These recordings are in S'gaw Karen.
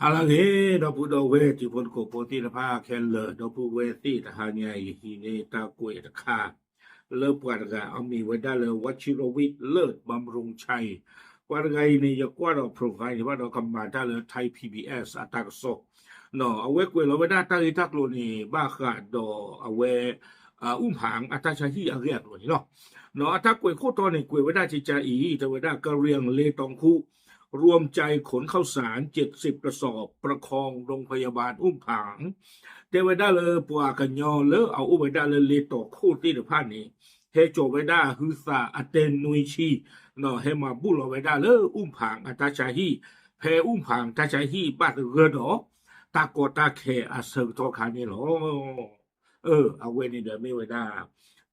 ဟါလၢအဂ့ၤ ဒီပုၢ်ဒီဝဲၢ်တံၤဖိသကိးဖိသ့ၣ်တဖၣ်ခဲလၢာ် ဒီပုၢ်ဝဲၢ်သ့ၣ်တဟါညါအံၤ ဟံးန့ၢ်တၢ်ကွဲးတခါ လၢပှၤတဂၤအမံၤဝဲဒၣ်လၢ ဝံၤရဝံး လၢၢ်ဘံရူင်းဆဲး ပှၤတဂၤအံၤန့ၣ် ယကွၢ်ဒီး profile န့ၣ် ဘၣ်ဒီးကမၤတၢ်လၢ Thai PBS အတၢ်ကစီၣ် အဝဲကွဲးလီၤဝဲဒၣ်တၢ်ဂ့ၢ်တၢ်ကျိၤန့ၣ် ဘၣ်ဃးဒီးအဝဲ အူၣ်ဖၣ်အတၢ်ဆါဟံၣ်အဂ့ၢ်အကျိၤန့ၣ်လီၤ. အတၢ်ကွဲးခိၣ်တီန့ၣ် ကွဲးဝဲဒၣ်ကကါအံၤ တဲဝဲဒၣ် กะเหรี่ยงเลตองคู่ รวมใจขนข้าวสาร เจ็ดสิบ กระสอบ ประคองโรงพยาบาลอุ้มผาง တဲဝဲဒၣ်လၢပှၤကညီလၢအအိၣ်ဝဲဒၣ်လၢလ့တီၤခိၣ်သ့ၣ်တဖၣ်န့ၣ် ဟဲစိာ်ဝဲဒၣ်ဟုသးအတဲနွံဆံ ဟဲမၤဘူၣ်လီၤဝဲဒၣ်လၢအူၣ်ဖၣ်အတၢ်ဆါဟံၣ် ဖဲအူၣ်ဖၣ်တၢ်ဆါဟံၣ်ဘၣ်သဂၢၢ်ဒီး တၢ်ကီတၢ်ခဲအဆၢကတီၢ်ခါန့ၣ်လီၤ. အဝဲန့ၣ်ဒီးမ့ၢ်ဝဲဒၣ်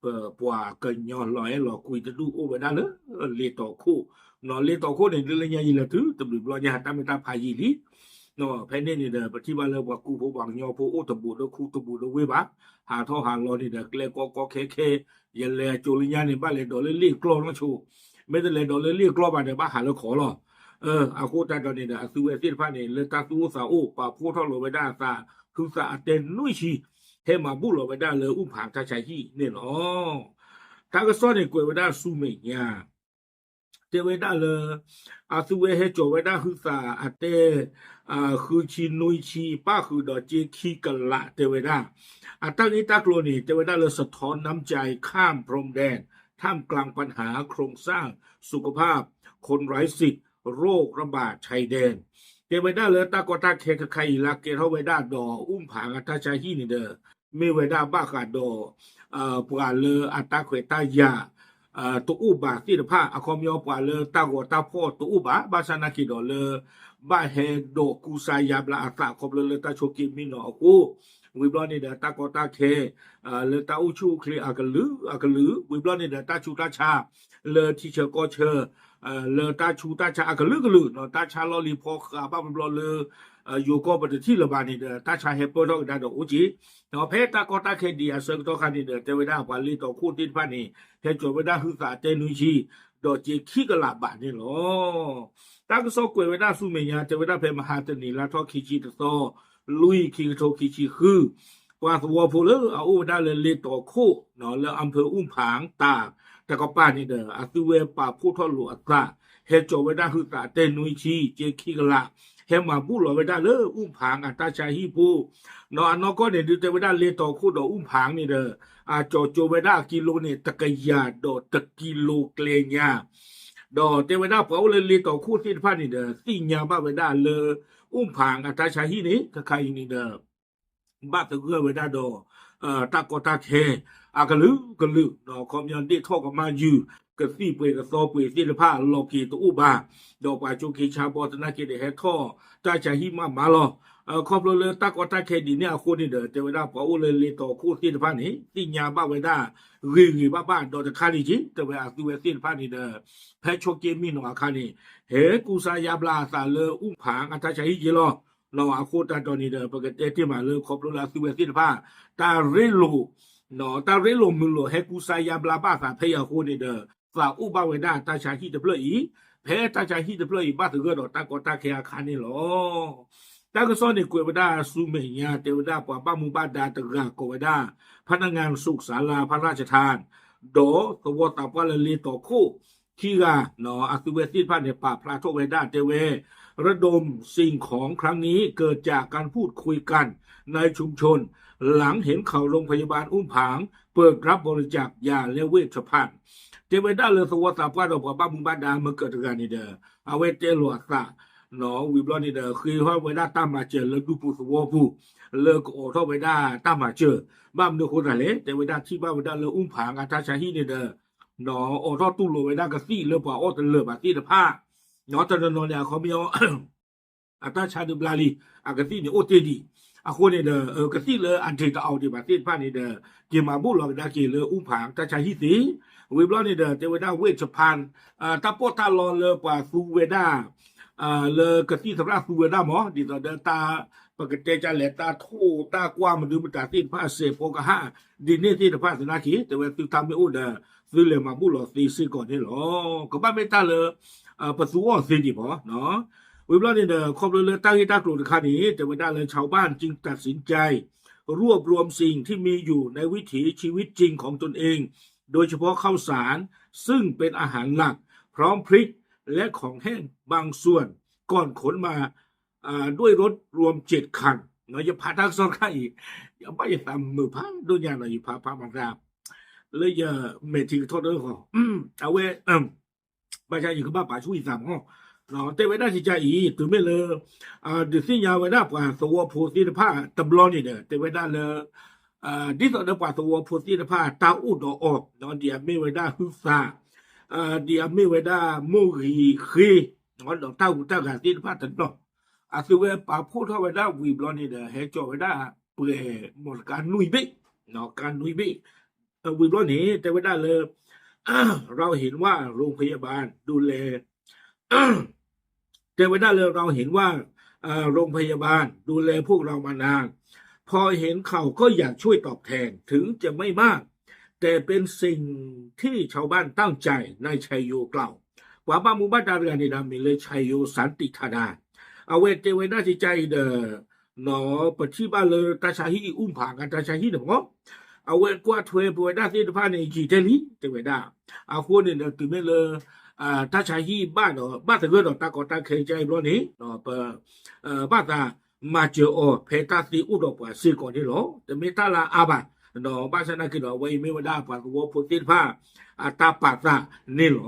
ပပှၤကညီလီၤအဲၣ်လီၤကွံတဒူၣ်အိၣ်ဝဲဒၣ်လၢ လ့တီၤခိၣ်, လ့တီၤခိၣ်န့ၣ် ဒ်လၢညါယံာ်လၢတုၤတဘျုးဘျီညါ တၢ်မ့ၢ်တၢ်ဖးယံာ်လံ. ဖဲန့ၣ်န့ၣ်ဒီး ပထံၣ်ဘၣ်လၢပှၤကူဖိပှၤကညီဖိအိၣ်တဘူးဒီးခူတဘူးဒီးဝ့ၢ်ဘၣ်, ဟးထီၣ်ဟးလီၤန့ၣ်ဒီး ကျဲကီကီခဲခဲ, ယလဲၤအကၠိလၢညါန့ၣ် ဘၣ်လဲၤဒိးလၢလ့ၣ်ကျီနီၢ်ဆိ, မ့ၢ်တလဲၤဒိးလၢလ့ၣ်ကျီဘၣ်ဒီး ဘၣ်ဟးလၢခီလီၤ. အဃိသတးဒီးန့ၣ်ဒီး အသုဝဲသ့ၣ်တဖၣ်န့ၣ် လၢတၢ်သူၣ်အိၣ်သးအိၣ် ပာ်ဖှိၣ်ထီၣ်လီၤဝဲဒၣ်အသး ဟုသးအတဲနွံဆံ ဟဲမၤဘူၣ်လီၤဝဲဒၣ်လၢအူၣ်ဖၣ်တၢ်ဆါဟံၣ်န့ၣ်လီၤ. တၢ်ကစီၣ်န့ၣ်ကွဲးဝဲဒၣ်ဆူမဲာ်ညါ တဲဝဲဒၣ်လၢ အသုဝဲဟဲစိာ်ဝဲဒၣ်ဟုသးအတဲ ဃုဆံနွံဆံ ပၣ်ဃုာ်ဒီးကၠ့ခံကလး တဲဝဲဒၣ် အတၢ်ဂ့ၢ်တၢ်ကျိၤန့ၣ် တဲဝဲဒၣ်လၢ สะท้อนน้ำใจข้ามพรมแดน ท่ามกลางปัญหาโครงสร้างสุขภาพคนไร้สิทธิ์ โรคระบาดชายแดน တဲဝဲဒၣ်လၢတၢ်ကီတၢ်ခဲခဲအံၤလၢကဲထီၣ်ဝဲဒၣ်ဒီးအူၣ်ဖၣ်အတၢ်ဆါဟံၣ်န့ၣ်ဒီး မ့ၢ်ဝဲဒၣ်ဘၣ်ဃးဒီး ပှၤလၢအတၢ်ခွဲးတၢ်ယာ် တအိၣ်ဘၣ်သ့ၣ်တဖၣ် အခီပညီပှၤလၢတၢ်ဂီၤတၢ်ဖီၣ်တအိၣ်ဘၣ် ဘၣ်ဆၣ်နာ်က့ၤဒီးလၢ ဘၣ်ဟဲဒိးကူစါယါဘျါအသးခီဖျိလၢတၢ်ဆိးက့မံနီၤအဃိ ဝံၤဘျီန့ၣ်ဒီးတၢ်ကီတၢ်ခဲ လၢတၢ်အိၣ်ဆူၣ်အိၣ်ချ့အကလုာ်အကလုာ် ဝံၤဘျီန့ၣ်ဒီးတၢ်ဆူးတၢ်ဆါ လၢထံဆၢကီၢ်ဆၢ လၢတၢ်ဆူးတၢ်ဆါအကလုာ်ကလုာ် တၢ်ဆါလီၢ်လံၤဖီဃးဘၣ်ဘျီလၢ ယိၤကီၢ်ပတထံၣ်လၢၤဘၣ်န့ၣ်ဒီး တၢ်ဆါဟဲပၢၢ်ထီၣ်ကဒါဒီးအိၣ်က့ၤ ဒီးဖဲတၢ်ကီတၢ်ခဲဒံးအဆၢကတီၢ်ခါန့ၣ်ဒီး တဲဝဲဒၣ်ပှၤလ့တီၤခိၣ်သ့ၣ်တဖၣ်န့ၣ် ဟဲစိာ်ဝဲဒၣ်ဟုသးအတဲနွံဆံ ဒီးကၠ့ခံကလးဘးန့ၣ်လီၤ. တၢ်ကစီၣ်ကွဲးဝဲဒၣ်ဆူမဲာ်ညါ တဲဝဲဒၣ်ဖဲမဟါတနံၤလါထီၣ်ခံဆံတသီ လွံၢ်ခံကထိခံဆံဃု ပှၤသဝီဖိလၢအအိၣ်ဝဲဒၣ်လၢလ့တီၤခိၣ် လၢအဖၢအူၣ်ဖၣ်တၢ်တကပၤန့ၣ်ဒီး အသုဝဲပာ်ဖှိၣ်ထီၣ်လိာ်အသး ဟဲစိာ်ဝဲဒၣ်ဟုသးအတဲနွံဆံ ကၠ့ခံကလး ဟဲမၤဘူၣ်လီၤဝဲဒၣ်လၢအူၣ်ဖၣ်အတၢ်ဆါဟံၣ်ဖိ ဒီးအနီၢ်ကီၢ်န့ၣ်ဒုးတဲဝဲဒၣ်လ့တီၤခိၣ်ဒီးအူၣ်ဖၣ်န့ၣ်ဒီး အကၠီၤကၠိဝဲဒၣ်အကံလိန့ၣ် တကယၤဒီးတကံလိကျဲညါ ဒီးတဲဝဲဒၣ်ပှၤအိၣ်လၢလ့တီၤခိၣ်သ့ၣ်တဖၣ်န့ၣ်ဒီး သ့ၣ်ညါဘၣ်ဝဲဒၣ်လၢ အူၣ်ဖၣ်အတၢ်ဆါဟံၣ်န့ၣ် ခဲခါအံၤန့ၣ်ဒီး ဘၣ်သဂၢၢ်ဝဲဒၣ်ဒီး တၢ်ကီတၢ်ခဲ အကလုာ်ကလုာ် ခီပညီဒ့ၣ်ထီၣ်ကမၣ်ယုၢ် ကသံၣ်ပှ့ၤကသီပှ့ၤသ့ၣ်တဖၣ် လီၤက့ၤတအိၣ်ဘၣ် ဒီးပှၤကၠိခ့ဆါဘီသနာ်က့ဒီး ဟဲထီၣ်တၢ်ဆါဟံၣ်မးမးလီၤ. ခီဖျိလၢတၢ်ကီတၢ်ခဲဒ်န့ၣ်အဃိန့ၣ်ဒီး တဲဝဲဒၣ်ပှၤအိၣ်လၢလ့တီၤခိၣ်သ့ၣ်တဖၣ်န့ၣ် သ့ၣ်ညါဘၣ်ဝဲဒၣ် ဂ့ၤဂ့ၤဘၣ်ဘၣ်ဒီးတခါန့ၣ်က့ တဲဝဲအသုဝဲသ့ၣ်တဖၣ်န့ၣ်ဒီး ဖဲဆိးက့မံနီၤအခါန့ၣ် ဟဲကူစါယါဘျါအသးလၢအူၣ်ဖၣ်အတၢ်ဆါဟံၣ်က့လီၤ. အဃိသတးဒီးန့ၣ်ဒီး ပကတဲတ့ၢ်မးလၢခီဖျိလၢအသုဝဲသ့ၣ်တဖၣ် တၢ်ရ့လိာ် တၢ်ရ့လိာ်မုာ်လိာ်ဟဲကူစါယါဘျါဘၣ်အသးဖဲအံၤအဃိန့ၣ်ဒီး သးအိၣ်ဘၣ်ဝဲဒၣ်တၢ်ဆါဟံၣ်တဖျၢၣ်အံၤ ဖဲတၢ်ဆါဟံၣ်တဖျၢၣ်အံၤ ဘၣ်သဂၢၢ်ဒီးတၢ်ကီတၢ်ခဲအခါန့ၣ်လီၤ. တၢ်ကစီၣ်န့ၣ်ကွဲးဝဲဒၣ်ဆူမဲာ်ညါ တဲဝဲဒၣ်ပှၤဘၣ်မူဘၣ်ဒါတဂၤကိးဝဲဒၣ် พนักงานสุขศาลาพระราชทาน ဒီးသဝီသးပှၢ်လၢလ့တီၤခိၣ် ခံဂၤ အသုဝဲသ့ၣ်တဖၣ်န့ၣ် ပာ်ဖျါထီၣ်ဝဲဒၣ်တဲဝဲ ระดมสิ่งของครั้งนี้เกิดจากการพูดคุยกันในชุมชน หลังเห็นข่าวโรงพยาบาลอุ้มผางเปิดรับบริจาคยาและเวชภัณฑ์ တဲဝဲဒၣ်လၢသဝီသးပှၢ်ဒီးပှၤဘၣ်မူဘၣ်ဒါမ့ၢ်ကၢၣ်တဂၤန့ၣ်ဒီး အဝဲတဲလိာ်အသး ဝံၤဘျီန့ၣ်ဒီး ဃ့ထီၣ်ဝဲဒၣ်တၢ်မၤစၢၤလၢဒူပူၤသဝီပူၤ လၢကအိးထီၣ်ဝဲဒၣ်တၢ်မၤစၢၤ ဘၣ်မနုၤအဃိသတးလဲၣ် တဲဝဲဒၣ်ထံၣ်ဘၣ်ဝဲဒၣ်လၢအူၣ်ဖၣ်အတၢ်ဆါဟံၣ်န့ၣ်ဒီး အိးထီၣ်တူၢ်လိာ်ဝဲဒၣ်ကသံၣ်လၢပှၤအီၣ်တလၢာ်ဘၣ်သ့ၣ်တဖၣ် တနီၤနီၤန့ၣ် အခီပညီ အတၢ်ဆါဒုးဘျါလံ အကသံၣ်န့ၣ်အိၣ်တ့ၢ်ဒံး အဃိန့ၣ်ဒီး ကသံၣ်လၢအဒ့ၣ်တအီၣ်ဒံးဘၣ်သ့ၣ်တဖၣ်န့ၣ်ဒီး က့ၤမၤဘူၣ်လီၤကဒါက့ၤလၢအူၣ်ဖၣ်တၢ်ဆါဟံၣ်သ့ ဝံၤဘျီန့ၣ်ဒီး တဲဝဲဒၣ်ဝ့ၢ်ဆဖၣ် တၢ်ပီးတၢ်လီလၢပှၤသူဝဲဒၣ် လၢကသံၣ်သရၣ်သူဝဲဒၣ်မး ဒ်သိးဒီးတၢ် ပကတဲဒ်လဲၣ် တၢ်ထိၣ်တၢ်ကွၢ်မနုၤမတၤသ့ၣ်တဖၣ် စဲးဖီကဟၣ် ဒ်န့ၣ်သ့ၣ်တဖၣ်သနာ်က့ တဲဝဲသုတၢ်မ့ၢ်အိၣ်ဒီး သုလဲၤမၤဘူၣ်လီၤသ့စ့ၢ်ကီးန့ၣ်လီၤ. ကဘၣ်မ့ၢ်တၢ်လၢ ပသူအီၤသ့ဒံးမး ဝံၤဘျီန့ၣ်ဒီး ခီဖျိလၢတၢ်ဂ့ၢ်တၢ်ကျိၤတခါန့ၣ် တဲဝဲဒၣ်လၢ ชาวบ้านจึงตัดสินใจรวบรวมสิ่งที่มีอยู่ในวิถีชีวิตจริงของตนเอง โดยเฉพาะข้าวสารซึ่งเป็นอาหารหลัก พร้อมพริกและของแห้งบางส่วน ก่อนขนมาด้วยรถรวมเจ็ดคัน เนาะ ယဖးတၢ်ကစီၣ်တခါအံၤ ယဘၣ်ယသးမုာ်ဖးဒိၣ်ညါနီၤ ယဖးဖးမၤသး လၢယမဲာ်ထံကထီၣ်တၢ်ဃီ အဝဲ ဘၣ်ဆၣ်ယကဘၣ်ပာ်ဆူၣ်ယသးမး တဲဝဲဒၣ်ကကါအံၤ တုၤမ့ၢ်လၢ ဒုးသ့ၣ်ညါဝဲဒၣ်ပှၤသဝီဖိသ့ၣ်တဖၣ်တဘျီန့ၣ်ဒီး တဲဝဲဒၣ်လၢ ဒ်သိးဒီးပှၤသဝီဖိသ့ၣ်တဖၣ်တၢ်အိၣ်ဒီးအီၤ ဒ်အမ့ၢ်ဝဲဒၣ်ဟုသး ဒ်အမ့ၢ်ဝဲဒၣ်မိၢ်ဂံၢ်ဃ့ ဒီးတၢ်ဟူးတၢ်ဂဲၤသ့ၣ်တဖၣ်တနီၤ အသုဝဲပာ်ဖှိၣ်ထီၣ်ဝဲဒၣ်ဝံၤဘျီန့ၣ်ဒီး ဟဲကၠီၤဝဲဒၣ်ပှဲၤမီၢ်တကါနွံဘ့ၣ် ကါနွံဘ့ၣ် ဝံၤဘျီန့ၣ် တဲဝဲဒၣ်လၢ เราเห็นว่าโรงพยาบาลดูแล တဲဝဲဒၣ်လၢ เราเห็นว่าเอ่อโรงพยาบาลดูแลพวกเรามานาน พอเห็นข่าวก็อยากช่วยตอบแทน ถึงจะไม่มาก แต่เป็นสิ่งที่ชาวบ้านตั้งใจ นายชัยโยกล่าว ပှၤဘၣ်မူဘၣ်ဒါတဂၤန့ၣ်ဒီး မ့ၢ်လၢ ชัยโย สันติธาดา အဝဲတဲဝဲဒၣ်ကကါအံၤဒီး ပထံၣ်ဘၣ်လၢတၢ်ဆါဟံၣ်အံၤ အူဖးကတၢ်ဆါဟံၣ်န့ၣ်မး အဝဲကွၢ်ထွဲပဝဲဒၣ်သ့ၣ်တဖၣ်န့ၣ် ယံာ်ထဲလံ တဲဝဲဒၣ် အဃိန့ၣ်ဒီး တုၤမ့ၢ်လၢ တၢ်ဆါဟံၣ်ဘၣ်ဒီး ဘၣ်သဂၢၢ်ဒီးတၢ်ကီတၢ်ခဲကါအံၤဘျီန့ၣ် ပ ဘၣ်သးမၤစၢၤအီၤ ဖဲတၢ်သ့အိၣ်ဒီးပှၤစ့ၢ်ကီးန့ၣ်လီၤ. တမ့ၢ်တၢ်လၢအါဘၣ် ဘၣ်ဆၣ်သနာ်က့ဒီး အဝဲအံၤမ့ၢ်ဝဲဒၣ်ပှၤသဝီဖိသ့ၣ်တဖၣ် အတၢ်ပာ်သးန့ၣ်လီၤ.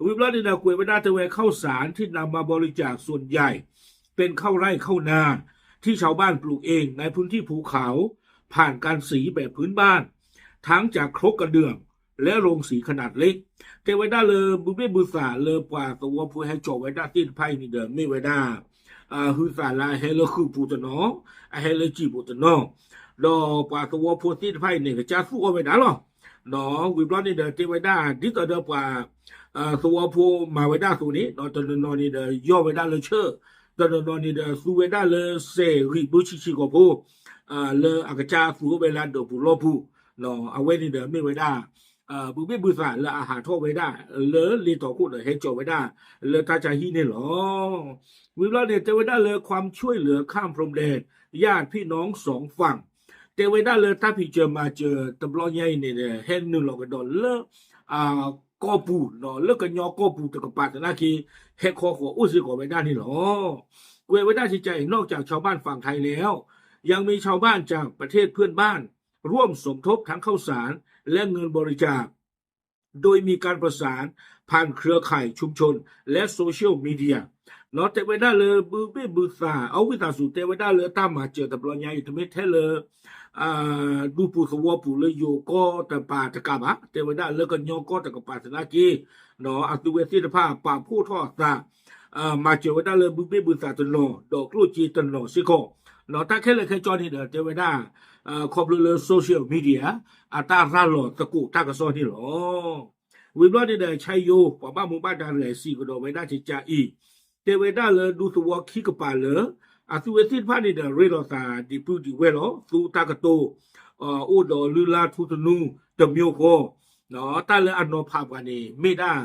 ဝံၤဘျီန့ၣ်ဒီး ကွဲးဝဲဒၣ်တဲဝဲ ข้าวสารที่นำมาบริจาคส่วนใหญ่เป็นข้าวไร่ข้าวนาที่ชาวบ้านปลูกเองในพื้นที่ภูเขา ผ่านการสีแบบพื้นบ้าน ทั้งจากครกกระเดื่องและโรงสีขนาดเล็ก တဲဝဲဒၣ်လၢ ဘုဘ့ၣ်ဘုသးလၢပှၤသဝီဖိဟဲကၠီၤဝဲဒၣ် သ့ၣ်တဖၣ်အံၤန့ၣ်ဒီး မ့ၢ်ဝဲဒၣ် ဟုသးလၢအဟဲလၢဃုာ်ပူၤတနီၤ အဟဲလၢစံာ်ပူၤတနီၤ ဒီးပှၤသဝီဖိသ့ၣ်တဖၣ်အံၤန့ၣ် ကစၢ်သူၣ်အီၣ်ဝဲဒၣ်လီၤ. ဝံၤဘျီန့ၣ်ဒီး တဲဝဲဒၣ် ဒ်သိးဒီးပှၤ သဝီဖိမၤဝဲဒၣ်အသိးန့ၣ် တနီၤနီၤန့ၣ်ဒီး ယီၢ်ဝဲဒၣ်လၢဆၢၣ် တနီၤနီၤန့ၣ်ဒီး သူဝဲဒၣ်လၢစဲးဂံၢ်ဘုဆံးဆံးကီၢ်ဖိ လၢအကစၢ်သူၣ်အိၣ်ဝဲလၢအဒၢးပူၤလီၢ်ပူၤ အဝဲန့ၣ်ဒီးမ့ၢ်ဝဲဒၣ် ဘုဘ့ၣ်ဘုသးလၢအဟးထီၣ်ဝဲဒၣ် လၢလ့တီခိၣ်ဒီးဟဲကၠီၤဝဲဒၣ် လၢတၢ်ဆါဟံၣ်န့ၣ်လီၤ. ဝံၤဘျီန့ၣ် တဲဝဲဒၣ်လၢ ความช่วยเหลือข้ามพรมแดน ญาติพี่น้องสองฝั่ง တဲဝဲဒၣ်လၢတၢ်ဖံးစၢၤမၤစၢၤတဘျီညါအံၤန့ၣ် ဟဲနုာ်လီၤကဒီးလၢ ကီၢ်ပူၤ လၢကညီကီၢ်ပူၤတကပၤသနာ်က့ ဟဲခီဃီၤအိၣ်စ့ၢ်ကီးဝဲဒၣ်န့ၣ်လီၤ. ကွဲးဝဲဒၣ်ကကါအံၤ นอกจากชาวบ้านฝั่งไทยแล้ว ยังมีชาวบ้านจากประเทศเพื่อนบ้าน ร่วมสมทบทั้งข้าวสารและเงินบริจาค โดยมีการประสานผ่านเครือข่ายชุมชนและโซเชียลมีเดีย တဲဝဲဒၣ်လၢ ဘုဘ့ၣ်ဘုသး အဝံသးစူၤ တဲဝဲဒၣ်လၢတၢ်မၤစၢၤတဘျီညါအံၤ တမ့ၢ်ထဲလၢ ဒူပူၤသဝီပူၤလၢယိၤကီၢ်တပၤတကးဘၣ် တဲဝဲဒၣ်လၢကညီကီၢ်တကပၤသနာ်က့ အသုဝဲသ့ၣ်တဖၣ်ပာ်ဖှိၣ်ထီၣ်အသး မၤစၢၤဝဲဒၣ်လၢဘုဘ့ၣ်ဘုသးတနီၤ ဒီးကျိၣ်စ့တနီၤစ့ၢ်ကီး တၢ်ခဲလၢာ်ခဲဆ့န့ၣ်ဒီး တဲဝဲဒၣ် ခီဖျိလၢ social media အတၢ်ရၤလီၤသကိးတၢ်ကစီၣ်န့ၣ်လီၤ. ဝံၤဘျီန့ၣ်ဒီး ชัยโย ပှၤဘၣ်မူဘၣ်ဒါတဂၤစံးကဒီးဝဲဒၣ်ကကါအံၤ တဲဝဲဒၣ်လၢဒူသဝီခံကပၤလၢ အသုဝဲသ့ၣ်တဖၣ်န့ၣ်ဒီး ရ့လိာ်သးဒံးပုၢ်ဒံးဝဲၢ်လီၤ. သူတၢ်ကတိၤ အိၣ်ဒီးလုၢ်လၢ်ထူသနူတမျိုးဃီ တၢ်လၢအနီၤဖးပှၤန့ၣ် မ့ၢ်ဒၣ်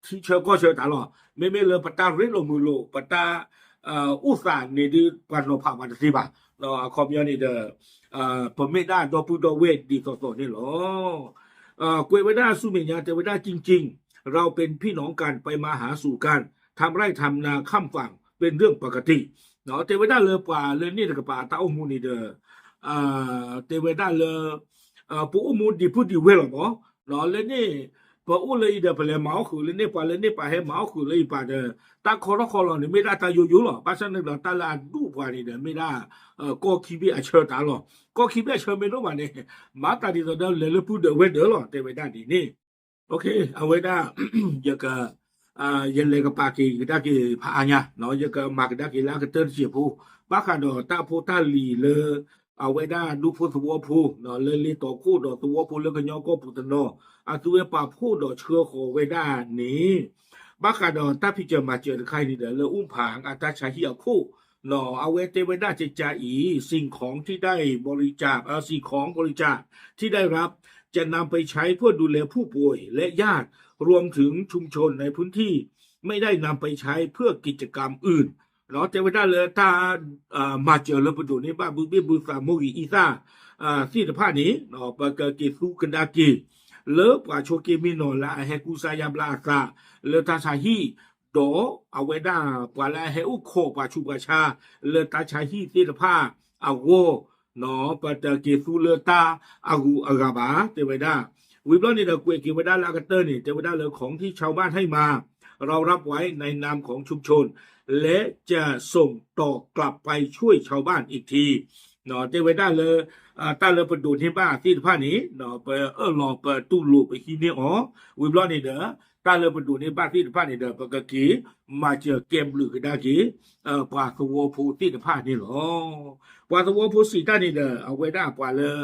ထံဆၢကီၢ်ဆၢတၢ်လီၤ. မ့မ့ၢ်လၢပတၢ်ရ့လိာ်မုာ်လိာ် ပတၢ် အိၣ်သးန့ၣ်ဒီး ပှၤနီၤဖးပှၤတသ့ဘၣ်. အခီပညီန့ၣ်ဒီး ပမ့ၢ်ဒၣ်ဒီပုၢ်ဒီဝဲၢ်ဒ်သိးသိးန့ၣ်လီၤ. ကွဲးဝဲဒၣ်ဆူမဲာ်ညါ တဲဝဲဒၣ် จริงๆ เราเป็นพี่น้องกัน ไปมาหาสู่กัน ทำไร่ทำนาข้ามฝั่ง เป็นเรื่องปกติ တဲဝဲဒၣ်လၢပှၤလၢန့ၣ်တကပၤအတၢ်အိၣ်မူန့ၣ်ဒီး တဲဝဲဒၣ်လၢ ပအိၣ်မူဒံးပုၢ်ဒံးဝဲၢ်လီၤမး လၢန့ၣ် ပအိၣ်လၢအံၤဒီး ပလဲၤမၤအီၣ်ဃုာ်လၢန့ၣ် ပှၤလၢန့ၣ်ပှၤဟဲမၤအီၣ်ဃုာ်လၢအံၤပၤဒီး တၢ်ခီထီၣ်ခီလီၤန့ၣ် မ့ၢ်ဒၣ်တၢ်ယိယိလီၤ. ဘၣ်ဆၣ်န့ၣ်ဒီး တၢ်လၢအဒူၣ်ပှၤန့ၣ်ဒီး မ့ၢ်ဒၣ် ကီၢ်ခံဘ့ၣ်အဆၢတၢ်လီၤ. ကီၢ်ခံဘ့ၣ်အဆၢမ့ၢ်ဒိၣ်ဘၣ်န့ၣ် မၤသးဒ်သိးဒီးလဲၤလၢပုၢ်ဒၢးဝဲၢ်ဒၢးလီၤ တဲဝဲဒၣ်ဒ်န့ၣ် အဝဲဒၣ် ယက ယလဲၤကပာ်က့ၤကဒါက့ၤဖးအါညါ ယကမၤကဒါက့ၤလၢအကတၢၢ်တစဲးဖိ ဘၣ်ဃးဒီးတၢ်ဖိတၢ်လံၤလၢ အဝဲဒၣ်ဒူဖိသဝီဖိ လၢလ့တီခိၣ်ဒီးသဝီဖိလၢကညီကီၢ်ပူၤတနီၤ အသုဝဲပာ်ဖှိၣ်ဒီးဆှၢဃီၤဝဲဒၣ်န့ၣ် ဘၣ်ဃးဒီးတၢ်ဖံးစၢၤမၤစၢၤတခါအံၤန့ၣ်ဒီး လၢအူဖၣ်အတၢ်ဆါဟံၣ်အခိၣ် အဝဲတဲဝဲဒၣ်ကကါအံၤ สิ่งของที่ได้บริจาคเอ่อสิ่งของบริจาคที่ได้รับจะนำไปใช้เพื่อดูแลผู้ป่วยและญาติรวมถึงชุมชนในพื้นที่ ไม่ได้นำไปใช้เพื่อกิจกรรมอื่น တဲဝဲဒၣ်လၢတၢ် မၤစၢၤလၢပဒိးန့ၢ်ဘၣ်ဘုဘ့ၣ်ဘုသးမိၢ်ဂံၢ်အံသၣ် သ့ၣ်တဖၣ်န့ၣ် ပကက့ၤသူကဒါက့ၤ လၢပှၤဆိးက့မ့ၢ်နီၢ်လၢအဟဲကူစါယါဘျါအသး လၢတၢ်ဆါဟံၣ် ဒီးအဝဲဒၣ်ပှၤလၢအဟဲအိၣ်ခိးပှၤဆူးပှၤဆါ လၢတၢ်ဆါဟံၣ်သ့ၣ်တဖၣ်အဂီၢ် ပတက့ၤသူလၢတၢ်အဂုၤအဂၤဘၣ် တဲဝဲဒၣ်. ဝံၤဘျီန့ၣ်ဒီးကွဲးက့ၤဝဲဒၣ်လၢအကတၢၢ်န့ၣ် တဲဝဲဒၣ်လၢ ของที่ชาวบ้านให้มา เรารับไว้ในนามของชุมชน และจะส่งต่อกลับไปช่วยชาวบ้านอีกที တဲဝဲဒၣ်လၢ တၢ်လၢပဒိးန့ၢ်ဘၣ်သ့ၣ်တဖၣ်န့ၣ် ပအၢၣ်လီၤပတူၢ်လိာ်ပဟံးန့ၢ်အီၤ ဝံၤဘျီန့ၣ်ဒီး တၢ်လၢပဒိးန့ၢ်ဘၣ်သ့ၣ်တဖၣ်န့ၣ်ဒီး ပကက့ၤမၤစၢၤကဲဘျုးကဒါက့ၤ ပှၤသဝီဖိသ့ၣ်တဖၣ်န့ၣ်လီၤ. ပှၤသဝီဖိစံးတၢ်န့ၣ်ဒီး အဝဲဒၣ်ပှၤလၢ ဒ်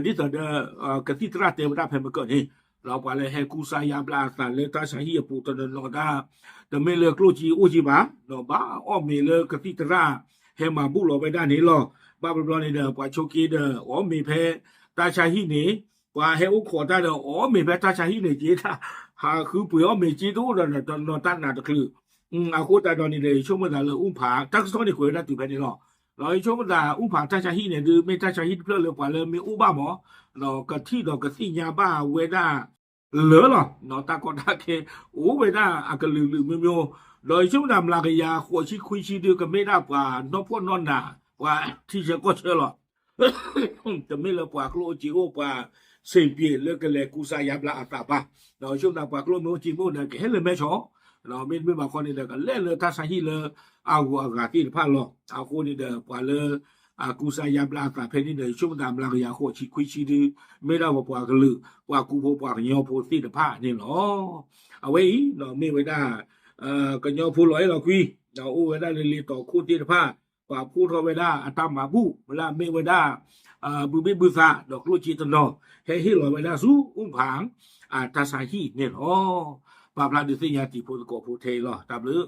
သိးဒီး ကသံၣ်သရၣ်တဲဝဲဒၣ်ဖဲမကၢၢ်န့ၣ် ပှၤလၢဟဲကူစါယါဘျါအသးလၢတၢ်ဆါဟံၣ်အပူၤတနီၤနီၤတၢ် တမ့ၢ်လၢကျိၣ်စ့အိၣ်က့ဘၣ် ဒီးဘၣ်အီၣ်မ့ၤလၢကသံၣ်သရၣ် ဟဲမၤဘူၣ်လီၤဝဲဒၣ်န့ၣ်လီၤ. ဘၣ်ဘျီဘျီန့ၣ်ဒီး ပှၤဆိးက့ဒီး အီၣ်မ့ၤဖဲတၢ်ဆါဟံၣ်န့ၣ် ပှၤဟဲအိၣ်ခိးတၢ်ဒီး အီၣ်မ့ၤဖဲတၢ်ဆါဟံၣ်န့ၣ်က့တၢ် ဟးဃုပှ့ၤအီၣ်မ့ၤက့တအိၣ်ဒီး တနီၤတၢ်နးတချုး အဃိသတးဒီးန့ၣ်ဒီး ယဆိကမိၣ်သးလၢအူဖး တၢ်ကစီၣ်န့ၣ်ကွဲးဝဲဒၣ်တုၤဖဲန့ၣ်လီၤ. ဒီးယဆိကမိၣ်သးအူဖးတၢ်ဆါဟံၣ်န့ၣ် ဒုးမ့ၢ်တၢ်ဆါဟံၣ်တဖျၢၣ်လၢပှၤလၢမ့ၢ်အိၣ်ဘၣ်မး ဒီးကထံၣ်ဒီးကသ့ၣ်ညါဘၣ်ဝဲဒၣ်လၢာ်လီၤ. တၢ်ကီတၢ်ခဲ အိၣ်ဝဲဒၣ်အကလုာ်လုာ်မျိုးမျိုး ဒီးယဆိကမိၣ်သးမျးကယၤဃိးဆံခွံဆံဒုး ကမ့ၢ်ဒၣ်ပှၤနီၢ်ဖှီၣ်နီၢ်နး ပှၤထံဆၢကီၢ်ဆၢလီၤ. တမ့ၢ်လၢပှၤကျိၣ်အိၣ်စ့အိၣ် ပှၤဆ့ၣ်ပျ့ၤလၢကလဲၤကူစါယါဘျါအသးဘၣ်. ဒီးဆိကမိၣ်သးပှၤကျိၣ်မ့ၢ်အိၣ်စ့မ့ၢ်အိၣ်ဒီး ကဟဲလၢမဲဆီး ဒီးမ့တမ့ၢ်ဘၣ်ခီန့ၣ်ဒီး ကလဲၤလၢတၢ်ဆါဟံၣ်လၢအဂုၤအဂၤသ့ၣ်တဖၣ်လီၤ. အဃိန့ၣ်ဒီး ပှၤလၢအကူစါယါဘျါအသးဖဲန့ၣ်ဒီး ယဆိကမိၣ်သးမျးကယၤဃိးဆံခွံဆံဒုး မ့ၢ်ဒၣ်ပပှၤကလုာ် ပှၤကူဖိပှၤကညီဖိသ့ၣ်တဖၣ်န့ၣ်လီၤ. အဝဲအံၤ မ့ၢ်ဝဲဒၣ် ကညီဖိလီၤအဲၣ်လီၤကွံ ဒီးအိၣ်ဝဲဒၣ်လၢလ့တီၤခိၣ်သ့ၣ်တဖၣ် ပာ်ဖှိၣ်ထီၣ်ဝဲဒၣ်အတၢ်မၤဘူၣ် လၢအမ့ၢ်ဝဲဒၣ် ဘုဘ့ၣ်ဘုသး ဒီးကျိၣ်စ့တနီၤ ဟဲဟ့ၣ်လီၤဝဲဒၣ်ဆူအူဖး အတၢ်ဆါဟံၣ်န့ၣ်လီၤ. ပာ်ဖျါဒုးသ့ၣ်ညါတံၤဖိသကိးဖိထဲအံၤလီၤ. တၢ်ဘျုး